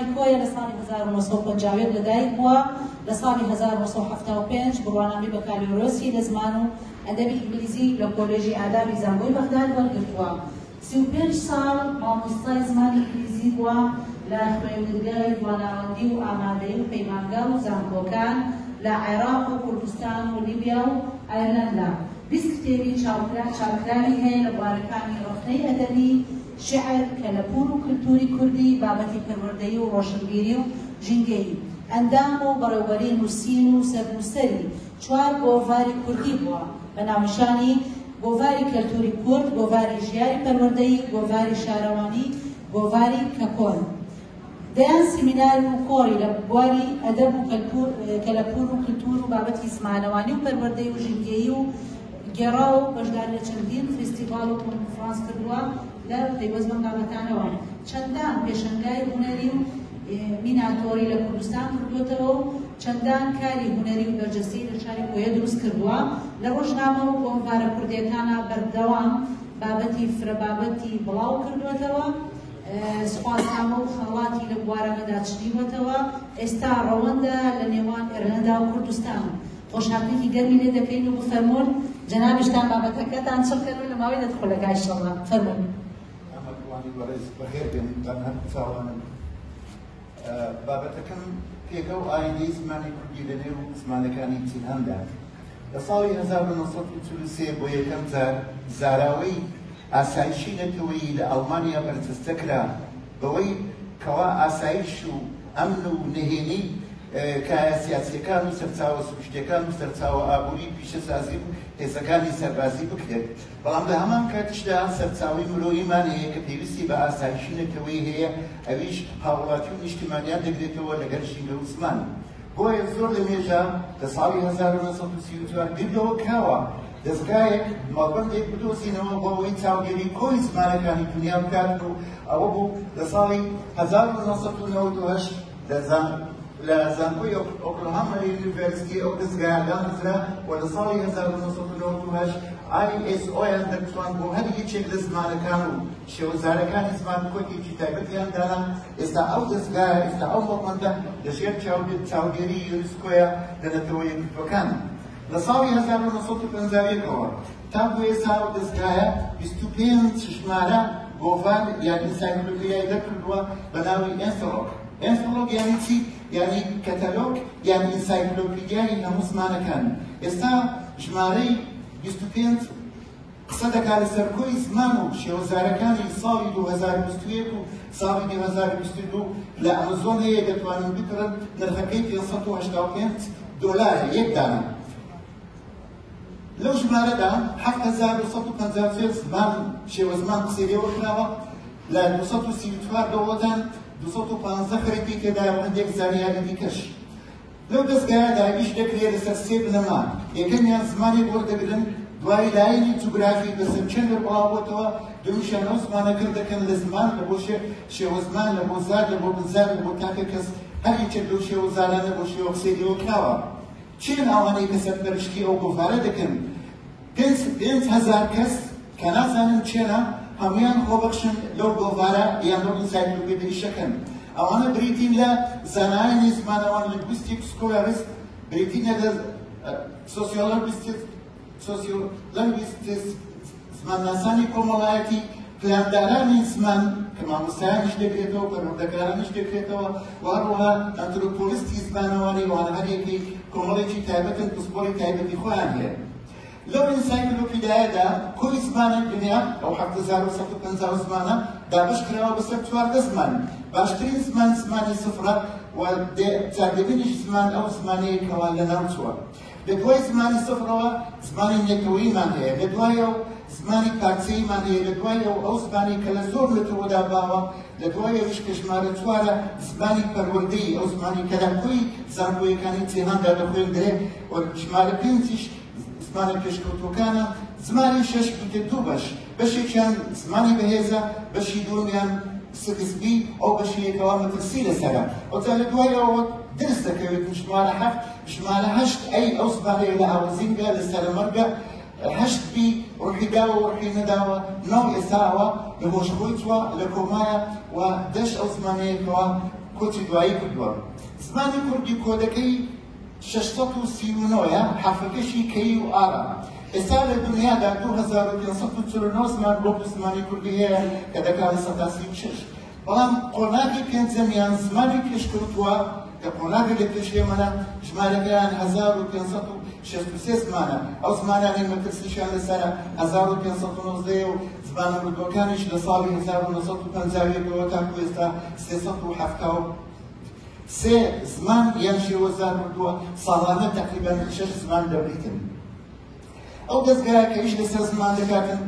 شاری کۆیە لە ساڵی 1951 لەدایک بووە. لە ساڵی 1975 بڕوانامەی بەکالۆریۆسی لە زمان و ئەدەبی ئینگلیزی لە کۆلێژی ئادابی زانکۆی بەغداد وەرگرتووە. 35 ساڵ مامۆستای زمانی ئینگلیزی بووە لە خوێندنگای دواناوەندی و ئامادەیی و پەیمانگا و زانکۆکان لە عێراق و کوردستان و لیبیا و ئایرلەندا. 20 کتێبی چاپکراوی هەیە لە بوارەکانی ڕەخنەی ئەدەبی، شیعر، کەلەپوور و کلتووری کوردی، بابەتی پەروەردەیی و ڕۆشنبیری و ژینگەیی. ئەندام و بەڕێوبەری نووسین و سەرنووسەری چوار گۆڤاری کوردی بووە بە ناونیشانی گۆڤاری کەلتووری کورد، گۆڤاری ژیاری پەروەردەیی، گۆڤاری شارەوانی، گۆڤاری کەکۆن. دەیان سیمینار و کۆڕی لە بواری ئەدەب و کەلەپوور و کلتوور و بابەتی زمانەوانی و پەروەردەیی و ژینگەیی و گێڕاوە و بەشداری لە چەندین فیستیڤاڵ و کۆنفرانس کردووە لە پەیوەست بەم بابەتانەوە. چەندان پێشەنگای هونەری و میناتۆری لە کوردستان کردووەتەوە و چەندان کاری هونەری و بەرجەستەی لە شاری کۆیە دروست کردووە. لە ڕۆژنامە و گۆڤارە کوردییەکانا بەردەوام بابەتی فرە بابەتی بڵاو کردووەتەوە. سوپاسنامە و خەڵاتی لە بوارانەدا چنیوەتەوە. ئێستا ڕەوەندە لە نێوان ئێرلەندا و کوردستان. خۆشهاتنێکی گەرمی لێ دەکەین و بفەرموون جەنابیشتان بابەتەکەتان چڕ کەن لە ماوەی 10 خولەکا ئیشەڵڵا. فەرموون. ئامادەبووانی بەڕێز بەخێر بێن بان هەردوو چاوانم. بابەتەکەم پێگە و ئایندەی زمانی کوردی لە نێو زمانەکانی جیهاندا. لە ساڵی 1943 بۆ یەکەم جار زاراوەی ئاسایشی نەتەوەیی لە ئەڵمانیا بەرجەستە کرا، بەوەی کەوا ئاسایش و ئەمن و نهێنی کایە سیاسیەکان و سەرچاوە سروشتیەکان و سەرچاوە ئابووری پیشەسازی و هێزەکانی سەربازی بکرێت. بەڵام لە هەمان کاتیشدا سەرچاوەی مرۆییمان هەیە کە پێویستی بە ئاسایشی نەتەوەیی هەیە، ئەویش هاوڵاتی و نیشتیمانیان دەگرێتەوە لەگەل ژینگە و زمان. بۆیە زۆر لە مێژە لە ساڵی 1934 بیر لەوە کراوە دەزگایەک مەڵبەندێک بدۆزینەوە بۆ ئەوەی چاودێری کۆی زمانەکانی دنیا بکات و ئەوە بوو لە ساڵی 1998 لە زانکۆی ئۆکلاهاما University ئەو دەزگایە دامەزرا و لە ساڵی 1998 ISO یان دەرچوان بۆ هەر یەکێک لە زمانەکان و شێوەزارەکانی زمان کۆدێکی تایبەتیان دانا. ئێستا ئەو دەزگایە، ئێستا ئەو مەڵبەندە لەژێر چاودێری یونسکۆیە لە نەتەوە یەکگرتووەکان. لە ساڵی 1951ەوە تاکو ئێستا ئەو دەزگایە 25 ژمارە گۆڤار یان ئینسایکلۆپیدیای دەرکردووە بە ناوی ئێنسلۆگ. ئێنسلۆگ یانی چی؟ یانی کەتەلۆگ یان ئینسایکلۆپیدیای هەموو زمانەکان. ئێستا ژمارەی 25 قسە دەکات لەسەر کۆی زمان و شێوەزارەکانی ساڵی 2021 و ساڵی 2022. لە ئەمەزۆن هەیە، دەتوانن بکڕن، نرخەکەی 585 دۆلارە یەک دانە. لەو ژمارەدا 7153 زمان شێوەزمان قسەی لێوە کراوە لە 234 دەوڵەتان، 215 خەریتەی تێدایە و هەندێک زانیاری دیکەش. لەو دەزگایەدا ئیش دەکرێت لەسەر سێ بنەما. یەکەمیان زمانێک وەردەگرن، دوای لایەنی جوگرافی بەسەر چەندە بڵاوبۆتەوە، دوومیشیان ئەو زمانە کڕ دەکەن لە زمان لە بۆ شێوەزمان، لە بۆ زار، لە بۆ بنزار، لە بۆ تاکە کەس، هەر یەکێک لەو شێوەزارانە بۆ شێوە قسەی لێوە کراوە. کێن ئەوانەی کە سەرپەرشتی ئەو گۆڤارە دەکەن؟ 5000 کەس کە نازانن کێنە، هەموویان خۆبەخشن لەو گۆڤارە یان لەو ئینسایکلۆپیدیا ئیشەکەن. ئەوانە بریتین لە زانایانی زمانەوان، linguistic scholars، بریتین لە sociolinguists، زمانناسانی کۆمەڵایەتی، پلاندارانی زمان کە مامۆستایانیش دەکرێتەوە، پەروەردەکارانیش دەکرێتەوە، و هەروەها ئەنترۆپۆلستی زمانەوانی. وانە هەر یەکەی کۆمەڵێکی تایبەتن، پسپۆری تایبەتی خۆیان هەیە. لەو ئینسایکلۆپیدایەدا کۆی زمانی دنیا، ئەو 7150 زمانە، دابەش کراوە بەسەر 14 زمان. باشترین زمان زمانی سفرە و چاردەمینیش زمان ئەو زمانەیە کەوا لەناو چووە. لە دوای زمانی سفرەوە زمانی نەتەوەییمان هەیە، لە دوای ئەو زمانی پارچەییمان هەیە، لە دوای ئەو ئەو زمانی کە لە زۆر نەتەوەدا باوە، لە دوای ئەویش کە ژمارە چوارە زمانی پەروەردەیی، ئەو زمانی کە لە کۆی زانکۆیەکانی جیهاندا دەخوێندرێ، و ژمارە پێنجیش زمانە پێشکەوتووەکانە. زمانی شەش بووتە دوو بەش، بەشێکیان زمانی بەهێزە، بەشی دووەمیان 6B، ئەو بەشەیەکەوە مەترسی لەسەرە. ئەوجا لە دوای ئەوە درس دەکەوێت ژمارە حەفت، ژمارە هەشت ئەی ئەو زمانەیە لە ئاوەزینگە، لە سەرەمەرگە. 8B ڕوحی داوە، ڕوحی نەداوە، ناو ئێستاوە لە هۆش خۆی چووە، لە کۆمایە، و دەش ئەو زمانەیەکەوە کۆچی دوایی کردووە. زمانی کوردی کۆدەکەی 639 ە، حەرفەکەشی کەی و ئارە. ئێستا لە دنیادا 2549 زمان وەکو زمانی کوردی هەیە کە دەکاتە 36%. بەڵام قۆناغی پێنجەمیان زمانی پێشکەوتووە کە قۆناغی لە پێش ئێمەە، ژمارەکەیان 1563 زمانە. ئەو زمانانەی مەترسیشیان لەسەرە 1519 و زمانە مردووەکانیش لە ساڵی 1950ەوە تاکو ئێستا 373 زمان یان شێوەزار مردووە. ساڵانە تقریبا 6 زمان دەبریتن. ئەو دەستگایە کە ئیش لەسەر زمان دەکاتن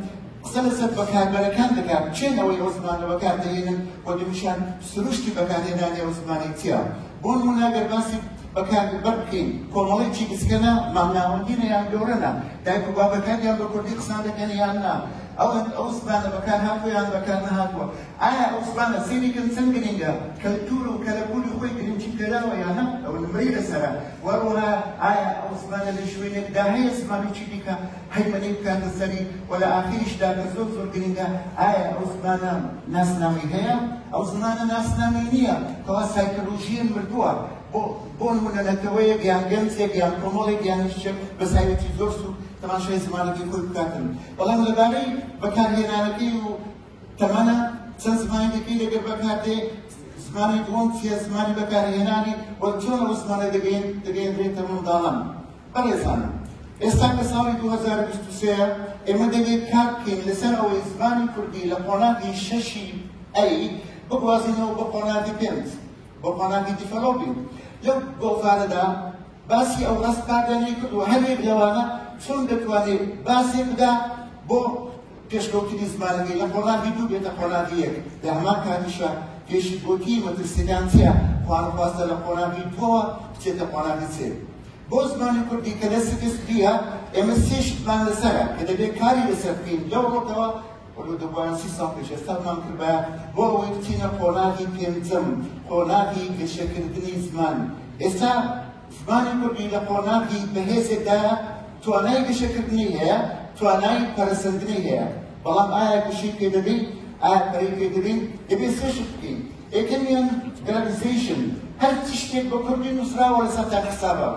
قسە لەسەر بەکاربەرەکان دەکات، چێن ئەوەی ئەو زمانە بەکاردەهێنن و دمیشان سروشتی بەکارهێنانی ئەو زمانەی چییە. بۆ نمونە ئەگەر باسی بەکاربەر بکەین، کۆمەڵێکی گسکەنە، مامناوەندینە یان گەورەنە، دایک و بابەکانیان بە کوردی قسان دەکەن یان نا، ئەو زمانە بەکار هاتووە یان بەکار نەهاتووە، ئایا ئەو زمانە سەیرێکن چەند گرنگە، کەلتور و کەلەپوری خۆی گرنگی پێداوە یان نا، ئەو نمرەی لەسەرە. وەروەها ئایا ئەو زمانە لە شوێنێکدا هەیە زمانێکی دیکە هەیمەنەی بکاتە سەری، و لە ئاخریشدا کە زۆر زۆر گرنگە، ئایا ئەو زمانە ناسنامەی هەیە؟ ئەو زمانە ناسنامەی نییە، کەوا سایکۆلۆژییە مردووە. بۆ نمونە نەتەوەیەک یان گەنجێک یان کۆمەڵێک یان هیچێک بە سایەتی زۆر سوود تەماشای زمانەکەی خۆی بکاتن، بەڵام لەبارەی بەکارهێنانەکەی و تەمەنە چەند زمانی دیکەی لەگەر بەکاردێ، زمانی دووەم چییە، زمانی بەکارهێنانی و چۆن ئەو زمانە دەگەیەنرێتە منداڵان. بەڕێزان، ئێستا کە ساڵی 2023 ئێمە دەبێت کار بکەین لەسەر ئەوەی زمانی کوردی لە قۆناغی شەشی ئەی بگوازینەوە بۆ قۆناغی پێنج، بۆ قۆناغی developing. لەو گۆڤارەدا باسی ئەو ڕاستپاردانەی کرد و هەرێک لەوانە چۆن دەتوانێت باسێک بدا بۆ پێشکەوتنی زمانەکەی لە قۆناغی دوو بێتە قۆناغی یەک. لە هەمان کاتیشا پێشبۆتی مەترسیەکان چییە، خوانەخواستە لە قۆناغی دووەوە بچێتە قۆناغی سێ. بۆ زمانی کوردی کە لە six B یە، ئێمە سێ شتمان لەسەرە کە دەبێت کاری لەسەر بکەین لەو ڕۆتەوە وەلو دەبوایە 30 ساڵ پێش ئێستامان کردبایە بۆ ئەوەی بچینە قۆناغی پێنجەم، قۆناغی گەشەکردنی زمان. ئێستا زمانی کوردی لە قۆناغی بەهێزێکدایە، توانای گەشەکردنی هەیە، توانای پەرەسەندنی هەیە، بەڵام ئایا گەشەی پێدەبین؟ ئایا پەرەی پێدەبین؟ دەبێت سێ شت بکەین. یەکەمیان گرافیزەیشن، هەر شتێک بە کوردی نووسراوە لەسەرتان حسابە.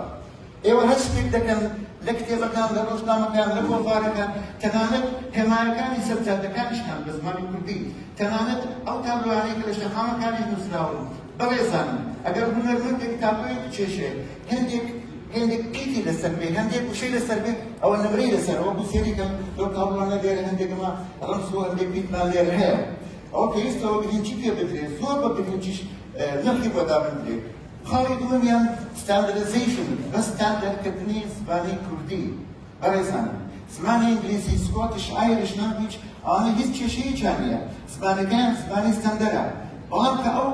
ئێوە هەر شتێک دەکەن لە کتێبەکان، لە ڕۆژنامەکان، لە گۆڤارەکان، تەنانەت هێمایەکانی سەر جادەکانیشتان بە زمانی کوردی، تەنانەت ئەو تابلۆیانەی کە لە شەقامەکانیش نووسراون. بەڕێزانم، ئەگەر هونەرمەندێک تابلۆیەک بکێشێ، هەندێک پیتی لەسەر بێ، هەندێک وشەی لەسەر بێ، ئەوە نمرەی لەسەر. ئەوە بوو سێریکەم لەو تابلۆانە لێرە هەندێکمە ڕەمز و هەندێک پیتمان لێرە هەیە. ئەوە پێویستەوە گرنگی پێ بدرێت، زۆر بە گرنگیش نرخی بۆ دابندرێت. خاڵی دووەمیان standardization، بە ستاندەرکردنی زمانی کوردی. بەڕێزان، زمانی ئینگلیزی، Scottish، Irish language، ئەوانە هیچ کێشەیەکیان نییە، زمانەکەیان زمانی ستاندەرە. بەڵام کە ئەو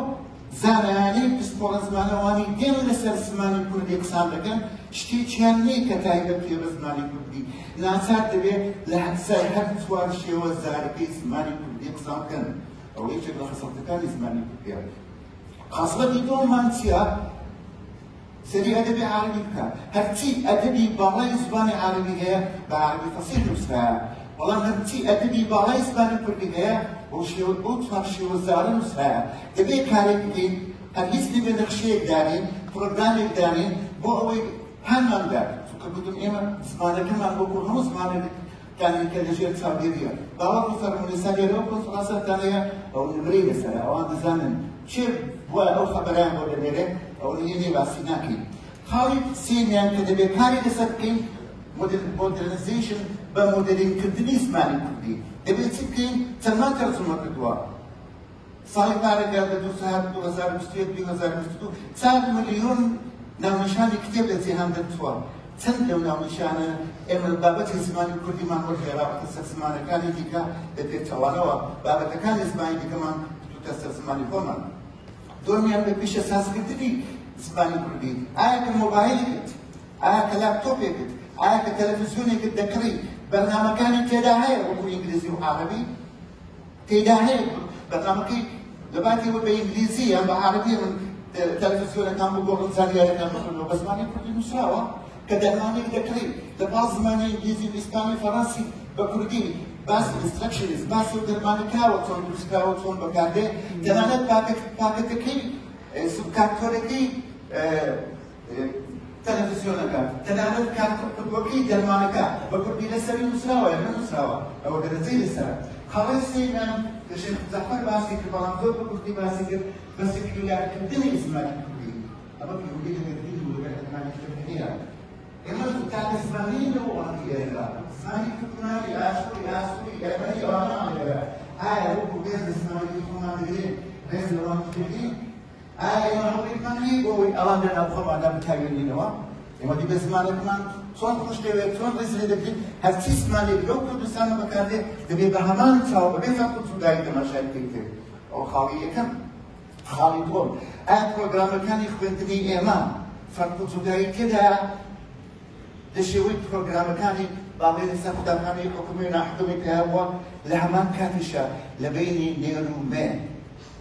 زانایانەی پسپۆڕە زمانەوانی دێن لەسەر زمانی کوردی قسان دەکەن، شتێکیان نییە کە تایبەت بێ بە زمانی کوردی. ناچار دەبێت لە سەر هەر چوار شێوە زارەکەی زمانی کوردی قسان بکەن. ئەوە یەکێک لە خەسڵەتەکانی زمانی کوردیە. خەسڵەتی دووەممان چییە؟ سەری ئەدەبی عەرەبی بکە. هەرچی ئەدەبی باڵای زمانی عەرەبی هەیە بە عەرەبی فەسیح نووسرایە، بەڵام هەرچی ئەدەبی باڵای زمانی کوردی هەیە بۆ چوار شێوەزارە نووسرایە. دەبێت کارێک بکەین، هەرگیز نەبێ نەخشەیەک دانین، پرۆگرامێک دانین بۆ ئەوەی هانمان بدات. چونکە گوتم ئێمە زمانەکەمان وەکو هەموو زمانێک کە لەژێر چاودێریە. باوەڕ بفەرموون ئێستا لێرەوە کۆنفرانسەتان هەیە، ئەو نمرەی لەسەرە، ئەوان دەزانن چێ بووە ئەو خەبەران بۆ دەنێرێ، ئەو نهێنی باسی ناکەین. خاڵی سێمیان کە دەبێت کاری لەسەر بکەین، modernization، بە مۆدێرنکردنی زمانی کوردی. دەبێت چی بکەین؟ چەندمان تەرجومە کردووە؟ ساڵی پارەکە لە 2021 2022 4 ملیۆن ناونیشانی کتێب لە جیهان دەرچووە. چەند لەو ناونیشانە ئێمە بابەتی زمانی کوردیمان وەرگێڕاوەتە سەر زمانەکانی دیکە، لە پێچەوانەوە بابەتەکانی زمانی دیکەمان کردووتە سەر زمانی خۆمان. دووەمیان بە پیشەسازکردنی زمانی کوردی. ئایا کە مۆبایلێکت، ئایا کە لاپتۆپێکت، ئایا کە تەلەڤیزیۆنێکت دەکڕی، بەرنامەکانی تێدا هەیە وەکو ئینگلیزی و عەرەبی تێدا هەیە؟ بەرنامەکەی لەباتی بە ئینگلیزی یان بە عەرەبی من تەلەڤیزیۆنەکان بگۆڕن، زانیاریەکان بخوێنەوە، بە زمانی کوردی نووسراوە. کە دەرمانێک دەکڕی لە پاڵ زمانی ئینگلیزی و ئیسپانی فەڕەنسی بە کوردی باس instructions، باسی ئەو دەرمانە کراوە، چۆن دروستکراوە، چۆن بەکاردێ، تەنانەت پاکەتەکەی سوبکارتۆرەکەی تەلەفزیۆنەکە، تەنانەت کارتۆنەکەی دەرمانەکە بە کوردی لەسەری نووسراوە یان نەنووسراوە، ئەوە دەرەجەی لەسەرە. خاڵی سێیەمیان کە شێخ جەعفەر باسی کرد، بەڵام زۆر بە کورتی باسی کرد، بە سیکیولارکردنی زمانی کوردی. ئەمە پەیوەندی لەگەڵ دین و لەگەڵ عیلمانی تر نییە. ئێمە تاکە زمانی لە وڵاتی ئێرەدا، زمانی تورکمانی، ئاشووری، ئاسووری، ئەرمەنی ئەوانەمان لێرە. ئایا وەکوو ڕێز لە زمانەکەی خۆمان دەگرین، ڕێز لەوان دەگرین؟ ئایا ئێمە هەوڵێکمان هەیە بۆ ئەوەی ئەوان لە ناو خۆماندا بتاوێنینەوە؟ ئێمە دیبێ زمانەکەمان چۆن خۆش دەوێت، چۆن ڕێز لێ دەگرین، هەرچی زمانێک لەو کوردستانە بەکاردێ دەبێ بە هەمان چاو بەبێ فەرق و جودایی تەماشای بکەیت. ئەوە خاڵی یەکەم. خاڵی دووەم، ئایا پرۆگرامەکانی خوێندنی ئێمە فەرق و جودایی تێدایە لە شێوەی پرۆگرامەکانی با بڵێین لەسەر قوتابخانەی حکومی و ناحکومی کە هەبووە، لە هەمان کاتیشا لە بەینی نێر و مێ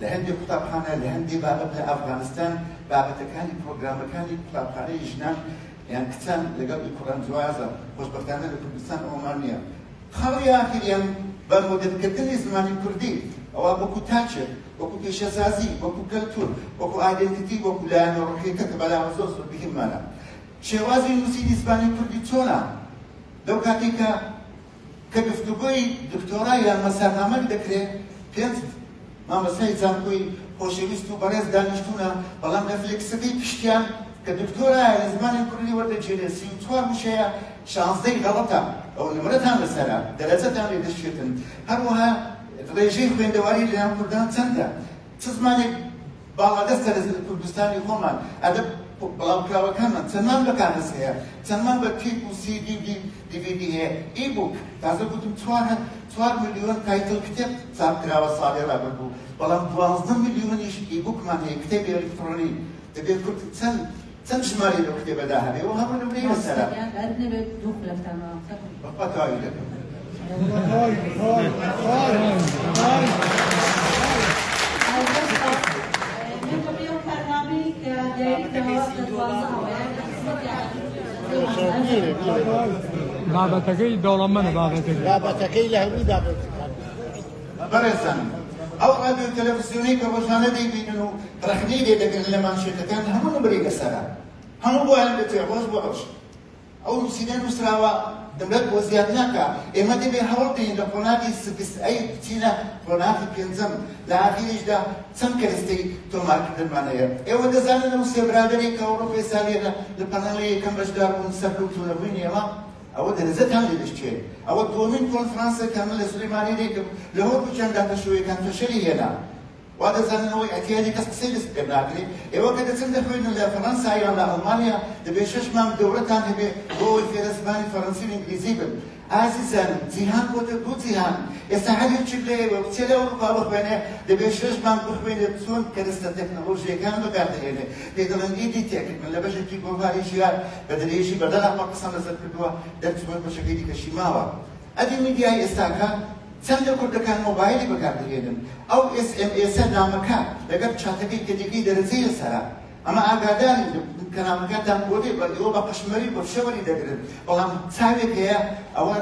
لە هەندێک قوتابخانە لە هەندێک بابەت لە ئەفغانستان بابەتەکانی پرۆگرامەکانی قوتابخانەی ژنان یان کچان لەگەڵ ئی کوڕان جیاوازە. خۆشبەختانە لە کوردستان ئەوەمان نییە. خاڵی ئاخریان بە مۆدێرنکردنی زمانی کوردی ئەوا وەکو تاکێک، وەکو پیشەسازی، وەکو کەلتور، وەکو identity، وەکو لایەنە ڕۆحیەکە کە بەلاوە زۆر زۆر مهممانە. شێوازی نووسینی زمانی کوردی چۆنە؟ لەو کاتەی کە کە گفتوگۆی دکتۆرا یان مەسارنامەک دەکرێ، پێنج مامۆستای زانکۆی خۆشەویست و بەڕێز دانیشتوونە، بەڵام لە فلێکسەکەی پشتیان کە دکتۆرایە لە زمانی کوردی وەردەگیرێ 34 وشەیە، شانزدەی غەڵەتە، ئەو نمرەتان لەسەرە، دەرەجەتان لێ دەشکێتن. هەروەها ڕێژەی خوێندەواری لەناو کوردان چەندە؟ چ زمانێک باڵادەستە لە کوردستانی خۆمان؟ ئەدەب بڵاوکراوەکانمان چەندمان بە کاغەز هەیە، چەندمان بە tape و CD و DVD هەیە، e-book تازە گوتم 4 ملیۆن title کتێب چاپ کراوە ساڵی ڕابردوو، بەڵام 12 ملیۆنیش e-book مان هەیە، کتێبی ئەلکترۆنی. دەبێت کورد چەند چەند ژمارەی لەو کتێبەدا هەبێ و هەموو نمرەی لەسەرە. هەر نەبێت دوو خولەکتان ماوە. بەخوا تەواوی دەکەم. هاي هاي هاي من بەپێی ئەو کارنامەی کە دیاری کراوە لە 12ەوە یان لە خزمەتیان. بابەتەکەی دەوڵەمەنە بابەتەکەی. بابەتەکەی لە هەمووی بابەتەکان. بەڕێزان، ئەو ڕادیۆ تەلەڤزیۆنەی کە ڕۆژانە دەیبینن و ڕەخنەی لێ دەگرن لە مانشێتەکان هەموو نمرەی لەسەرە، هەموو بۆیان دەچێ ڕۆژ بۆ ڕۆژ ئەو نووسینە نووسراوە دەمرەت بۆ زیاد ناکا. ئێمە دەبێ هەوڵ بدەین لە قۆناغی six A بچینە قۆناغی پێنجەم. لە ئاخیریشدا چەند کەرستەی تۆمارکردنمان هەیە. ئێوە دەزانن ئەو سێ برادەرێک کە ئەوڕۆ پێسالیەنە لە پەنەڵی یەکەم بەشدار بوون سەرکەوتوو نەبووین، ئێمە ئەوە دەرەجەتان لێ دەشکێ. ئەوە دووەمین کۆنفرانسە کە من لە سلێمانی دەیکەم لە هەردووکیان داتەشەوەیەکان فەشەلی هێنا. وا دەزانن ئەوەی ئەتیادی کەس قسەی لەسەر پێ ناکرێ. ئێوە کە دەچن دەخوێنن لە فەڕەنسا یان لە ئەڵمانیا دەبێ 6 مانگ دەورەتان هەبێ بۆ ئەوەی فێرە زمانی فەڕەنسی و ئینگلیزی بن. ئازیزان، جیهان بۆتە دوو جیهان. ئێستا هەر یەکێک لە ئێوە بچێ لە ئەوروپا بخوێنێ دەبێ 6 مانگ بخوێنێت چۆن کەرستە تەکنەلۆژیەکان بەکاردەهێنێ، پێ دەڵێن EdTech. من لە بەشێکی گۆڤاری ژیار بە درێژی بەدەلاپە قسەم لەسەر کردووە، دەرچووە بەشەکەی دیکەشی ماوە. ئەدی میدیای ئێستاکە چەند لە کوردەکان مۆبایلی بەکاردەهێنن؟ ئەو SMS نامەکە لەگەڵ چاتەکەی کە دیکەی دەرەجەی لەسەرە، ئەمە ئاگاداری کە نامەکەتان بۆ دێ بە ئێوە بە قشمەری بە فشەوەری دەگرن، بەڵام چاوێک هەیە ئەوە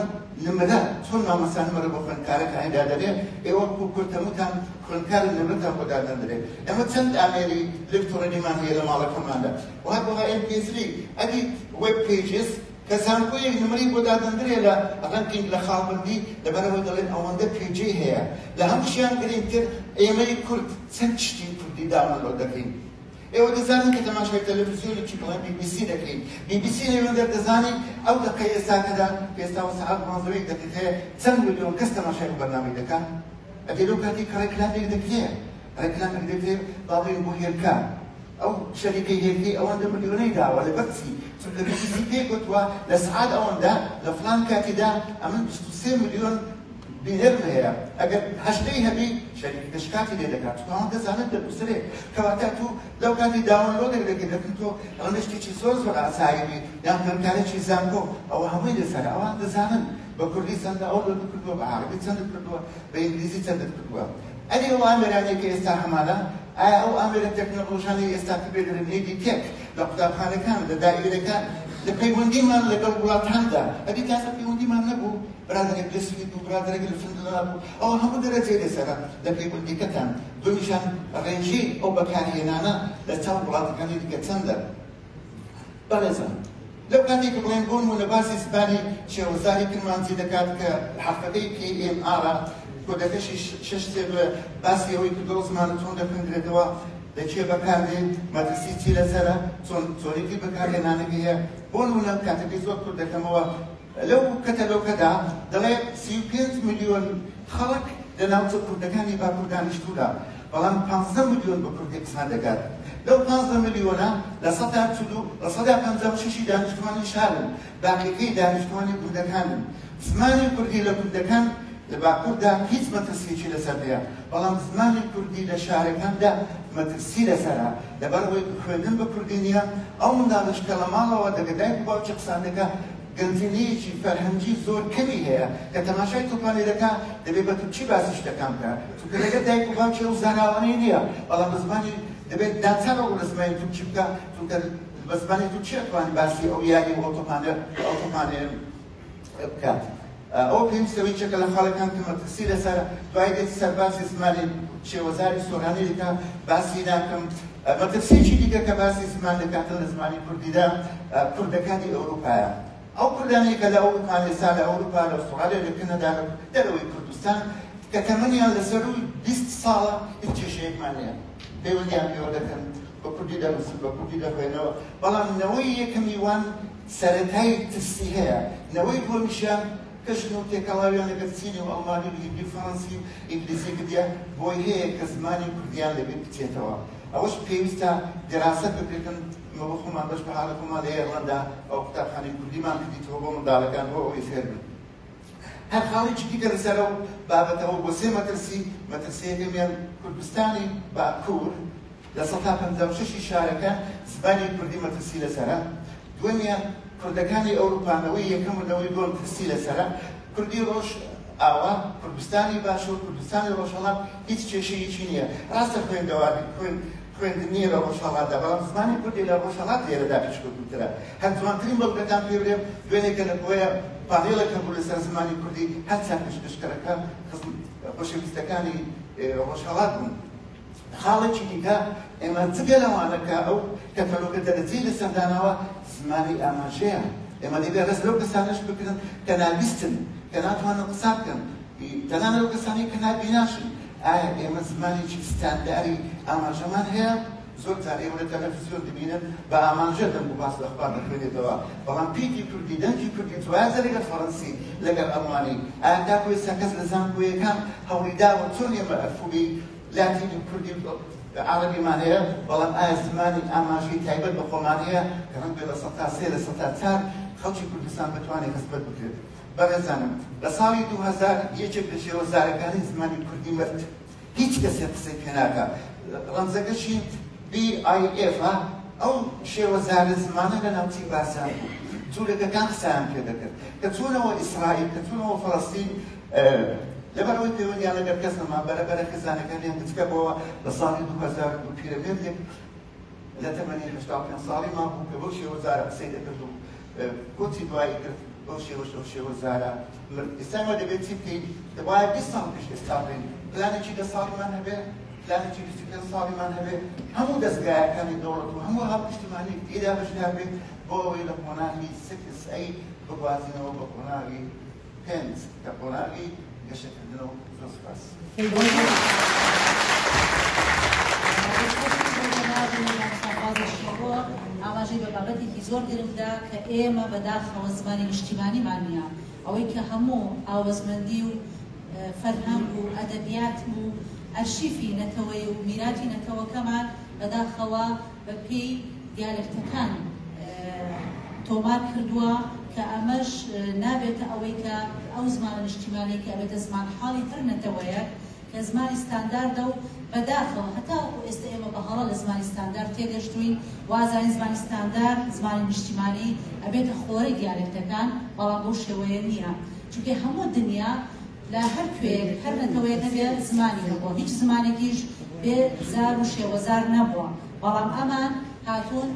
نمرە چۆن مامۆستا نمرە بۆ خوێندکارەکانی دادەنێ، ئێوە کورد هەمووتان خوێندکارن نمرەتان بۆ دادەندرێ. ئێمە چەند ئامێری ئەلکترۆنیمان هەیە لە ماڵەکەماندا و هەروەها MP3، ئەدی web pages کە زانکۆیەک نمرەی بۆ دادەندرێ لە ranking لە خاڵبندی لەبەرەوەی دەڵێن ئەوەندە page ی هەیە. لە هەمووشیان گرنگتر ئێمەی کورد چەند شتی کوردی download دەکەین؟ ئێوە دەزانن کە تەماشای تەلەڤیزیۆنێکی بڵێن BBC دەکەین، BBC لەوێندەر دەزانین ئەو دەقەی ئێستاکەدا ئێستا سەعات 12 دقیقەیە چەند ملیۆن کەس تەماشای ئەو بەرنامەی دەکەن؟ ئەگەر لەو کاتی کە ڕێکلامێک دەکرێ، ڕێکلامێک دەکرێ با بڵێین بۆ هێلکە، ئەو شەریکەی هێلکەی ئەوەندە ملیۆنەی داوە لەبەر چی؟ چونکە BBC پێی گوتووە لە سعات ئەوەندە لە فلان کاتیدا ئەمن 23 ملیۆن بینەرم هەیە. ئەگەر هەشتەی هەبی شەریکەکە شکاتی لێ دەکات، چونکە ئەوان دەزانن دەنووسرێ. کەواتە تو لەو کاتی download ێک دەکەی دەکەن تۆ ئەوەندە شتێکی زۆر زۆر ئاسایی بی یان خوێندکارێکی زانکۆ ئەوە هەمووی لەسەرە. ئەوان دەزانن بە کوردی چەندە ئەو کردووە، بە عەرەبی چەندت کردووە، بە ئینگلیزی چەندت کردووە. ئەدی ئەو ئامێرانەی کە ئێستا هەمانە ئایا ئەو ئامێرە تەکنەلۆژیانەی ئێستا کە پێ دەڵێن edtech لە قوتابخانەکان، لە دائیرەکان، لە پەیوەندیمان لەگەڵ وڵاتاندا، ئەدی تازە پەیوەندیمان نەبوو، برادەرێک لە سوید بوو، برادەرێک لە فنلەندا بوو، ئەوە هەموو دەرەجەی لەسەرە لە پەیوەندیەکەتان. دومیشان ڕێژەی ئەو بەکارهێنانە لە چاو وڵاتەکانی دیکە چەندە؟ بەڕێزان، لەو کاتێک کە بڵێن بۆ نموونە باسی زمانی شێوەزاری کرمانجی دەکات کە حەرفەکەی KMR کۆدەکەشی 6 3 2، باسی ئەوەی کردەوە زمانە چۆن دەخوێندرێتەوە، لە کێ بەکاردێت، مەترسی چی لەسەرە، چۆنێتی بەکارهێنانەکە هەیە. بۆ نموونە کاتەکەی زۆر کورت دەکەمەوە، لەو کەتەلۆکەدا دەڵێ 35 ملیۆن خەڵک لە ناوچە کوردەکانی باکوور دانیشتوودا، بەڵام 15 ملیۆن بە کوردی قسە دەکات. لەو 15 ملیۆنە 40%، 56% دانیشتوانی شارن، باقیەکەی دانیشتوانی گوندەکانن. زمانی کوردی لە گوندەکان لە باکووردا هیچ مەترسیەکی لەسەر نییە، بەڵام زمانی کوردی لە شارەکاندا مەترسی لەسەرە، لەبەرئەوەی خوێندن بە کوردی نییە. ئەو منداڵش کە لە ماڵەوە دەگە دایک و باوکی قسان دەکا، گەنجینەیەکی فەرهەنگی زۆر کەمی هەیە. کە تەماشای تۆپانی دەکا دەبێت بە تورکی باسی شتەکان بکە، چونکە لەگەڵ دایک و باوکی ئەو زاراوانەی نییە، بەڵام بە زمانی دەبێت ناچار ڕوو لە زمانی تورکی بکە، چونکە بە زمانی تورکی ئەتوانی باسی ئەو یاری و ئەو تۆپانێ بکات. ئەو پێویستە یەکێکە لە خاڵەکان کە مەترسی لەسەر. دوای دێت سەرباسی زمانی شێوەزاری سۆرانی دەکا، باسی ناکەم. مەترسیەکی دیکە کە باسی زمان دەکاتن لە زمانی کوردیدا کوردەکانی ئەوروپایە. ئەو کوردانەی کە لە ئەوروپا ئێستا لە ئەوروپا، لە ئوسترالیا، لە کەنەدا، لە دەرەوەی کوردستان، کە تەمەنیان لەسەر 20 ساڵە، هیچ کێشەیەکمان نییە، پەیوەندیان پێوە دەکەن، بە کوردی دەنووسن، بە کوردی دەخوێنەوە. بەڵام نەوەی یەکەمی وان سەرەتای ترسی هەیە، نەوەی دووەمیشیان کە ژن و تێکەڵاویان لەگەڵ چینی و ئەڵمانی و هیندی و فەڕەنسی و ئینگلیزی کردیە، بۆی هەیە کە زمانی کوردیان لەبیر بچێتەوە. ئەوەش پێویستە دیراسەت بکرێتن. ئمە بۆ خۆمان بەش بە حاڵی خۆمان لە ئێرلەندا ئەو قوتابخانەی کوردیمان کردیتەوە بۆ منداڵەکان بۆ ئەوەی فێر بن. هەر خاڵێکی دیکە لەسەر ئەو بابەتەوە بۆ سێ مەترسی، مەترسیەکەمیان کوردستانی باکوور 56% شارەکان زمانی کوردی مەترسی لەسەرە. دووەمیان کوردەکانی ئەوروپانەوەی یەکەم و نەوەی دووەم ترسی لەسەرە. کوردی ڕۆژ ئاوا، کوردستانی باشوور، کوردستانی ڕۆژهەڵات هیچ کێشەیەکی نییە. ڕاستە خوێندەواری خوێندن نییە لە ڕۆژهەڵاتدا، بەڵام زمانی کوردی لە ڕۆژهەڵات لێرەدا پێشکەوتووترە. هەر جوانترین بەڵگەتان پێ بڵێم، دوێنێکە لە کۆیە پانێڵێک هەبوو لەسەر زمانی کوردی، هەرچەند پێشکەشکەرەکە خۆشەویستەکانی ڕۆژهەڵات بوون. خاڵێکی دیکە ئێمە جگە لەوانە کە ئەو کەتەلۆکە دەرەجەی لەسەر داناوە، زمانی ئاماژەیە. ئێمە دەبێت ڕێز لەو کەسانەش بگرن کە نابیستن، کە ناتوانن قسە بکەن، تەنانەت لەو کەسانەی کە نابیناشن. ئایا ئێمە زمانێکی ستانداری ئاماژەمان هەیە؟ زۆر جار ئێوە لە تەلەڤیزیۆن دەبینن بە ئاماژە دەنگ و باس لە ئەخبار دەخوێنێتەوە، بەڵام پیتی کوردی، دەنگی کوردی جیاوازە لەگەڵ فەڕەنسی، لەگەڵ ئەڵمانی. ئایا تاکو ئێستا کەس لە زانکۆیەکان هەوڵی داوە چۆن ئێمە ئەلفوبێی لاتینی و کوردی و عەرەبیمان هەیە، بەڵام ئایا زمانی ئاماژەی تایبەت بە خۆمان هەیە کە ڕەنگ بێ 3%، 4% خەڵکی کوردستان بتوانێت خزمەت بکرێت؟ بەڕێزانم، لە ساڵی 2000 یەکێک لە شێوەزارەکانی زمانی کوردی مرد، هیچ کەسێک قسەی پێ ناکا. ڕەمزەکەشی BIF. ئەو شێوەزارە زمانە لە ناوچەی بارزان بوو، جوولەکەکان قسەیان پێ دەکرد. کە چوونەوە ئیسرائیل، کە چوونەوە فەڵەستین، لەبەرئەوەی پەیوەندیان لەگەڵ کەس نەما، بەرەبەرە خێزانەکانیان گچکە بۆوە. لە ساڵی 2002 پیرەمێردێک لە تەمەنی 85 ساڵی مابوو کە بەو شێوەزارە قسەی دەکرد و کۆچی دوایی کرد، بەو شێوەش ئەو شێوەزارە مرد. ئێستا ئێمە دەبێت چی بکەین؟ دەبوایە 20 ساڵ پێش ئێستا بڵێین پلانێکی 10 ساڵیمان هەبێ، پلانێکی 25 ساڵیمان هەبێ، هەموو دەستگایەکانی دەوڵەت و هەموو هاونیشتمانیەک تێدا بەشدار بێت بۆ ئەوەی لە قۆناغی 6A بگوازینەوە بە قۆناغی 5 کە قۆناغی گەشەکردنەوە. زۆر سپاس. ئاماژەی بە بابەتێکی زۆر گرنگدا کە ئێمە بەداخەوە زمانی نیشتیمانیمان نییە. ئەوەی کە هەموو ئاوەزمەندی و فەرهەنگ و ئەدەبیات و ئەرشیفی نەتەوەی و میراتی نەتەوەکەمان بەداخەوە بە پێی دیالێکتەکان تۆمار کردووە، کە ئەمەش نابێتە ئەوەی کە ئەو زمانە نیشتیمانی کە ئەبێتە زمان حاڵی هەر نەتەوەیەک کە زمانی ستانداردە. و بەداخەوە هەتاوەکو ئێستا ئێمە بە هەڵە لە زمانی ستاندارد تێگەشتوین، وازانین زمانی ستاندارد، زمانی نیشتیمانی ئەبێتە خۆرەی دیالێکتەکان، بەڵام بەو شێوەیە نییە، چونکە هەموو دنیا لە هەر کوێیەک هەر نەتەوەیەک هەبێ زمانی هەبووە، هیچ زمانێکیش بێ زار و شێوەزار نەبووە، بەڵام ئەمان هاتوون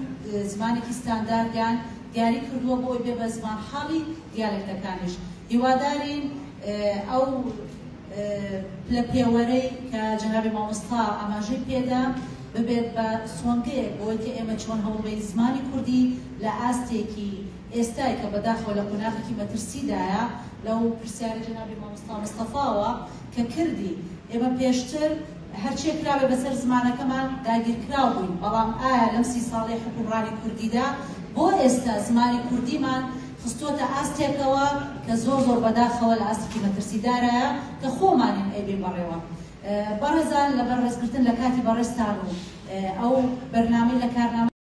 زمانێکی ستانداردیان دیاری کردووە بۆ ئەوی بێ بە زمانحاڵی دیالێکتەکانیش. هیوادارین ئەو پلە پێوەرەی کە جەنابی مامۆستا ئاماژەی پێدا ببێت بە سۆنگەیەک بۆی کە ئێمە چۆن هەوڵبەین زمانی کوردی لە ئاستێکی ئێستای کە بەداخەوە لە قۆناغێکی مەترسیدایە لەو پرسیارەی جەنابی مامۆستا مستەفاوە کە کردی ئێمە پێشتر هەرچێ کرابێ بەسەر زمانەکەمان داگیرکراو بووین بەڵام ئایا لەم سی ساڵەی حوکمڕانی کوردیدا بۆ ئێستا زمانی کوردیمان خستۆتە ئاستێکەوە کە زۆر زۆر بەداخەوە لە ئاستێکی مەترسیدارایە کە خۆمانین ئەیبەین بەڕێوە بەڕێزان لەبەر ڕێزگرتن لە کاتی بەڕێزتان و ئەو بەرنامەی لە کارنامە.